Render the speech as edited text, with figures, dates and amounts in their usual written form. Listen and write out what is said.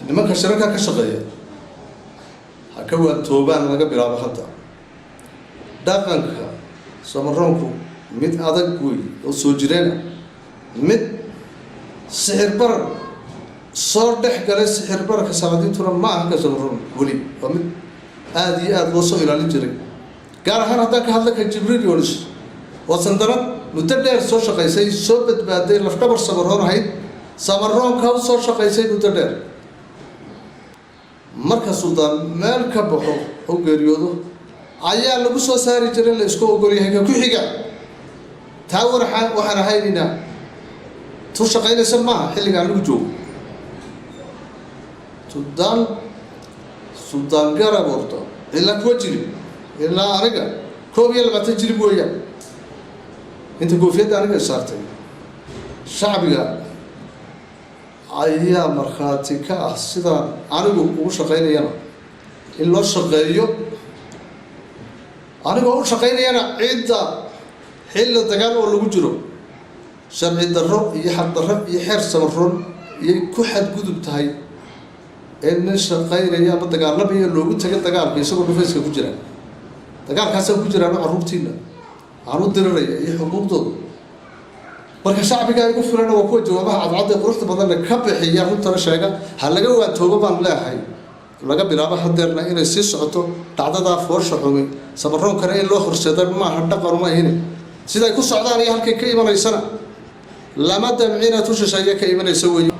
Nimanka shirarka ka shaqeeya ha ka waantoobaan laga bilaabo hadda. Dhaqanka Samaroonku mid adag wey oo soo jireena, mid sixir barar soo dhex galay. Sixir bararka salaadiintuna ma aha ka Samaroon, weli waa mid aada iyo aada loo soo ilaalin jiray. Gaar ahaan haddaan ka hadla ka Jibriil Yonis, waa sandarad muddo dheer soo shaqaysay, soo badbaaday, lafdhabar Samaroon ahayd, Samaroonka u soo shaqaysay muddo dheer. Marka suldaan meel ka baxo oo geeriyoodo ayaa lagu soo saari jiray, la isku ogolyahay ka ku xiga. Taa waraxa waxaan ahaynaynaa tu shaqaynaysa maaha xilligaan lagu joogo. Suldaan Garab ordo ilaa kuwa jilib, ilaa aniga 21 jilib weeyaan inta goofiyadda aniga saartay. Shacbiga ayaa markhaati ka ah sidaan anigu ugu shaqaynayana in loo shaqeeyo, anigoo u shaqaynayana cidda xilli dagaal oo lagu jiro sharci darro iyo xaq darro iyo xeer Samaroon iyay ku xadgudub tahay in nin shaqaynaya ama dagaalamaya loogu taga dagaalka isagoo dhufayska ku jira. Dagaalkaasaan ku jiraano carruurtiina aan u diriraya iyo xuquuqdooda. Marka shacbiga igu filana waa kuwa jawaabaha cadcadda ee quruxda badanna ka bixiya, runtana sheega. Ha laga waantoobo baan leeyahay laga bilaabo hadeerna inay sii socoto dhacdadaa foosha xumi. Samaroonkana in loo horseeda maaha, dhaqanuma ahine. Siday ku socdaan iyo halkay ka imanaysana lama damcina, tu shisheeye ka imanaysa weeye.